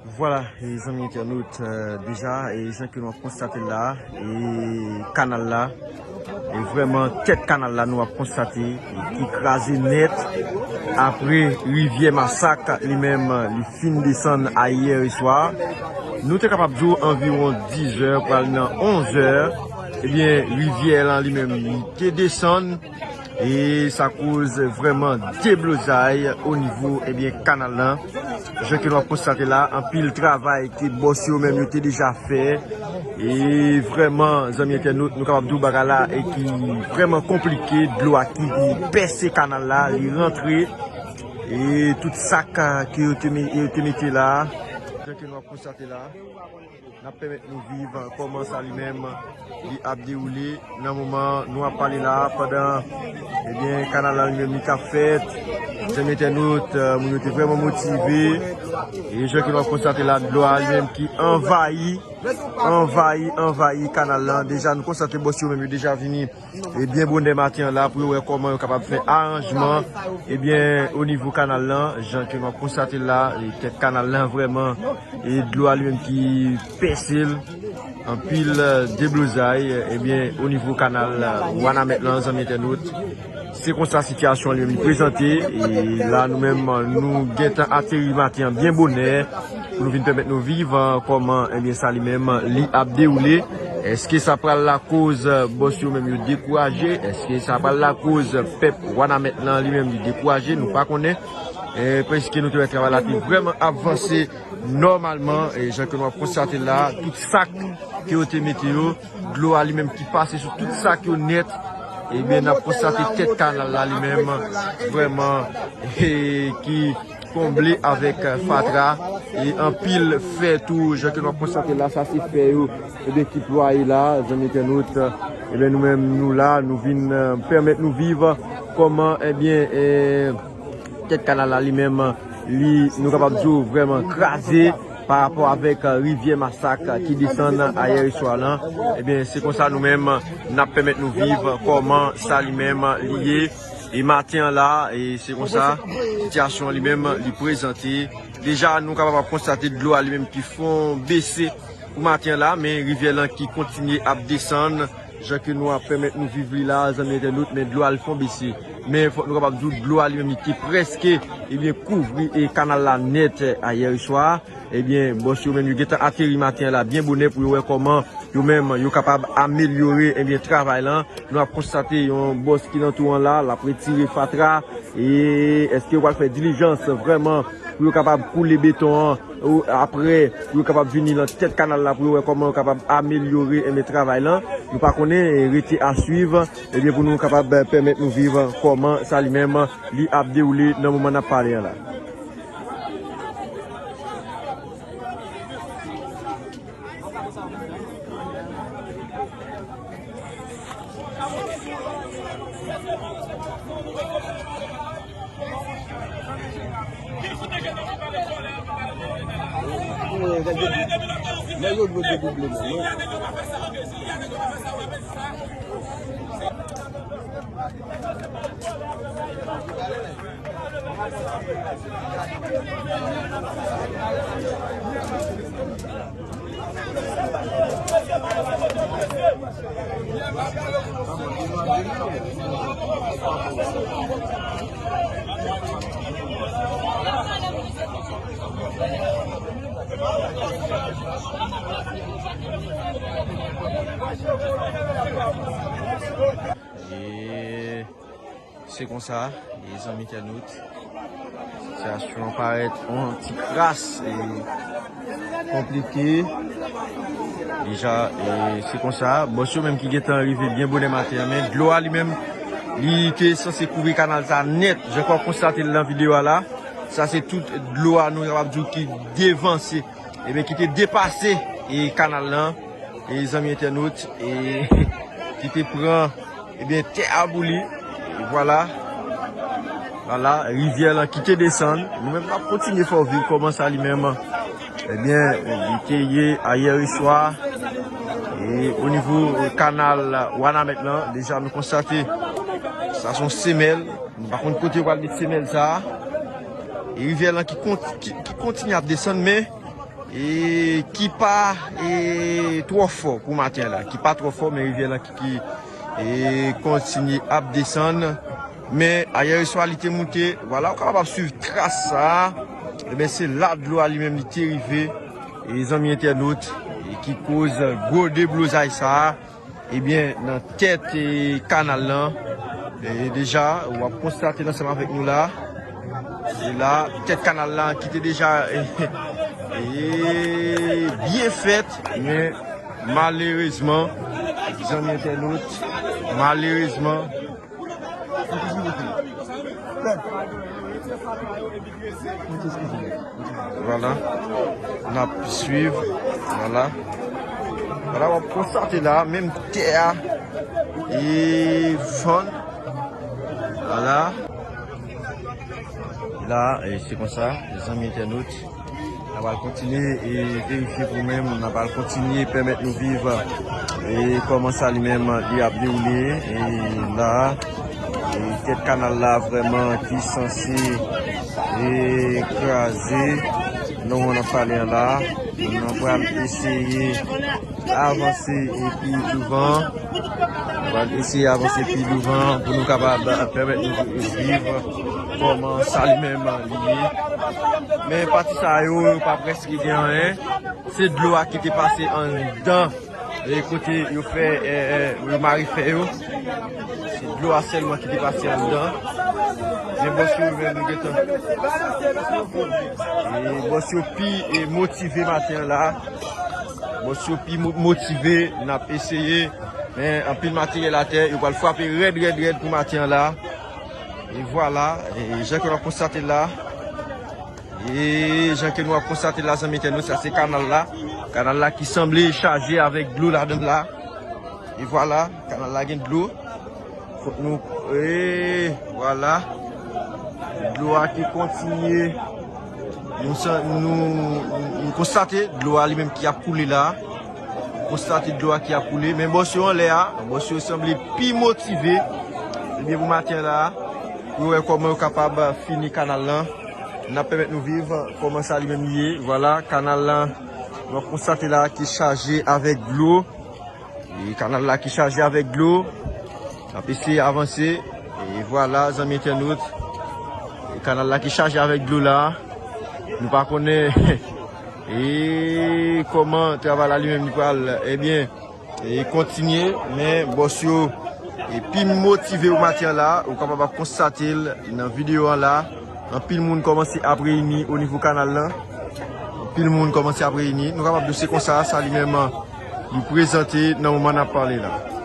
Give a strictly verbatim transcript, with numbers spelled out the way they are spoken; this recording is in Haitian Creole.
Vwala, e zanmi entènot, e, deja, e jan ke nou ap konstate l la, e kanal la, e vrèman tèt kanal la nou ap konstate, e ki kraze nèt apre rivyè Masak li menm li fin desann ayè swa. Nou te kapab di w anviwon dizè pral nan onzè, ebyen rivyè lan li menm li te desann. E sa koz vrèman deblozay o nivo, ebyen, kanal lan. Jan ke nou ap konstate la, anpil travay ke bòs yo menm yo te deja fè. E vrèman, zanmi entènot, nou kapab di w bagay la e ki vrèman konplike, dlo a ki pèse kanal la, li rantre. E tout sak, a, ke yo te me-, yo te mete la, jan ke nou ap konstate la. N ap pèmèt nou viv kòman sa li menm li ap dewoule nan moman nou ap pale la, pandan, ebyen, kanal la li menm li t ap fèt. Zanmi entènot, e, moun yo te vrèman motive. E jan ke nou ap konstate la, dlo a li menm ki anvayi, anvayi, anvayi kanal lan. Deja, nou konstate bòs yo menm yo deja vini e byen bonè maten an la pou yo wè kòman yo kapab fè aranjman, ebyen, o nivo kanal lan, jan ke nou ap konstate l la, e tèt kanal lan vrèman, e dlo a li menm ki pèse l, anpil, e, deblozay, ebyen, o nivo kanal, e, Wanament lan, zanmi entènot. Se konsa sitiyasyon an li menm li prezante, e la nou menm, nou gentan ateri maten an byen bonè, pou nou vin pèmèt nou viv, e, kòman, ebyen, sa li menm, li ap dewoule. Èske sa pral lakoz, e, bòs yo menm yo dekouraje? Èske sa pral lakoz, e, pèp Wanament lan li menm li dekouraje? Nou pa konnen. E, prèske nou te wè travay la te vrèman ap vanse nòmalman. E, jan ke nou ap konstate la, tout sak ke yo te mete yo, dlo a li menm ki pase sou tout sak yo nèt. Ebyen, n ap konstate tèt kanal la li menm vrèman, e, ki konble avèk, e, fatra, e anpil fè tou, jan ke nou ap konstate la, sa se fè yo, ebyen, ki plwaye la, zanmi entènot, ebyen, nou menm, nou la, nou vin, e, pèmèt nou viv kòman, ebyen, e, tèt kanal la li menm, li, nou kapab di w vrèman kraze pa rapò avèk, e, rivyè Masak, e, ki desann ayè swa lan. Ebyen, se konsa nou menm, n ap pèmèt nou viv kòman sa li menm li ye. E maten an la, e se konsa sitiyasyon an li menm li prezante. Deja, nou kapab ap konstate dlo a li menm ki fon bese pou maten an la, men rivyè lan ki kontinye ap desann, jan ke nou ap pèmèt nou viv li la, zanmi entènot, men dlo a l fon bese. Men fòk nou kapab di w, dlo a li menm li te prèske, ebyen, kouvri, e, kanal la nèt, e, ayè swa. Ebyen, bòs yo menm yo gentan ateri maten an la byen bonè pou yo wè kòman yo menm yo kapab amelyore, ebyen, travay lan. Nou ap konstate yon bòs ki nan tou an la, l ap retire fatra. E èske yo pral fè dilijans vrèman pou yo kapab koule beton an, ou apre, pou yo kapab vini nan tèt kanal la, pou yo wè kòman yo kapab amelyore, ebyen, travay lan? Nou pa konnen, e rete a swiv, ebyen, pou nou kapab, e, pèmèt nou viv kòman sa li menm li ap dewoule nan moman n ap pale an la. E se konsa, e zanmi entènot, sitiyasyon an parèt yon ti kras, e, konplike. Deja, e, se konsa, bòs yo menm ki gentan rive byen bonè maten an, men dlo a li menm, li te sanse kouvri kanal sa nèt, jan ke w ap konstate l nan videyo a la. Sa se tout dlo a nou kapab di w ki devanse, ebyen, ki te depase, e, kanal lan, e, zanmi entènot, e, ki te pran, ebyen, tè a pou li. E vwala. Vwala, rivyè lan ki te desann. Nou menm n ap kontinye fè w viv kòman sa li menm, ebyen, li te ye ayè swa. E o nivo kanal Wanament lan, deja nou konstate sa se yon semèl. Nou pa konn kote yo pral met semèl sa a. E rivyè lan ki kont-, ki, ki kontinye ap desann, men e ki pa e twò fò pou maten an la, ki pa twò fò, men rivyè lan ki, ki e kontinye ap desann. Men ayèswa li te moute, vwala, ou kapab ap swiv tras sa a. Ebyen, se la dlo a li menm li te rive, e zanmi entènot, e ki koz gwo deblozay sa a. Ebyen, nan tèt e kanal lan, e deja, w ap konstate ansanm avèk nou la, e la, tèt kanal lan ki te deja e, e byen fèt, men malerezman, zanmi entènot, malerezman, vwala, n ap swiv, vwala, vwala, w ap konstate la, menm tè a, e fann, vwala. La, e se konsa, zanmi entènot, n a pral kontinye e verifye pou menm, n a pral kontinye pèmèt nou viv e kòman sa li menm li ap dewoule e la, e tèt kanal la vrèman ki sanse e kraze, nan moman n ap pale an la, nou pral eseye avanse e pi douvan. Nou pral eseye avanse pi douvan pou nou kapab pèmèt nou viv kòman sa li menm li ye. Men pati sa yo, yo pa prèske gen anyen. Se dlo a ki te pase anndan e kote yo fè, e, e, yo mare fè yo. Se dlo a sèlman ki te pase anndan. Men bòs yo menm nou gentan. E bòs yo pi e motive maten an la. Bòs yo pi mo- motive, n ap eseye. Men anpil materyèl atè, yo pral frape rèd, rèd, rèd pou maten an la. E vwala, e jan ke nou ap konstate la. E jan ke nou ap konstate la, zanmi entènot, sa se kanal la. Kanal la ki sanble chaje avèk dlo ladan l la. E vwala, kanal la gen dlo. Fòk nou, e vwala. Dlo a ki kontinye. Nou, sa- nou, nou konstate dlo a li menm ki ap koule la. Konstate dlo a ki ap koule. Men bòs yo anlè a, bòs yo sanble pi motive. Ebyen pou maten la, pou yo wè kòman yo kapab fini kanal lan. N ap pèmèt nou viv kòman sa li menm li ye. Vwala, kanal lan, nou ap konstate la ki chaje avèk dlo. E kanal la ki chaje avèk dlo. N ap eseye avanse. E vwala, zanmi entènot. E kanal la ki chaje avèk dlo la. Nou pa konnen e kòman travay la li menm li pral, ebyen, e kontinye. Men bòs yo e pi motive pou maten an la. Ou kapab ap konstate l nan videyo an la. Anpil moun kòmanse ap reyini o nivo kanal lan. Anpil moun kòmanse ap reyini. Nou kapab di w se konsa sa li menm li prezante nan moman n ap pale la.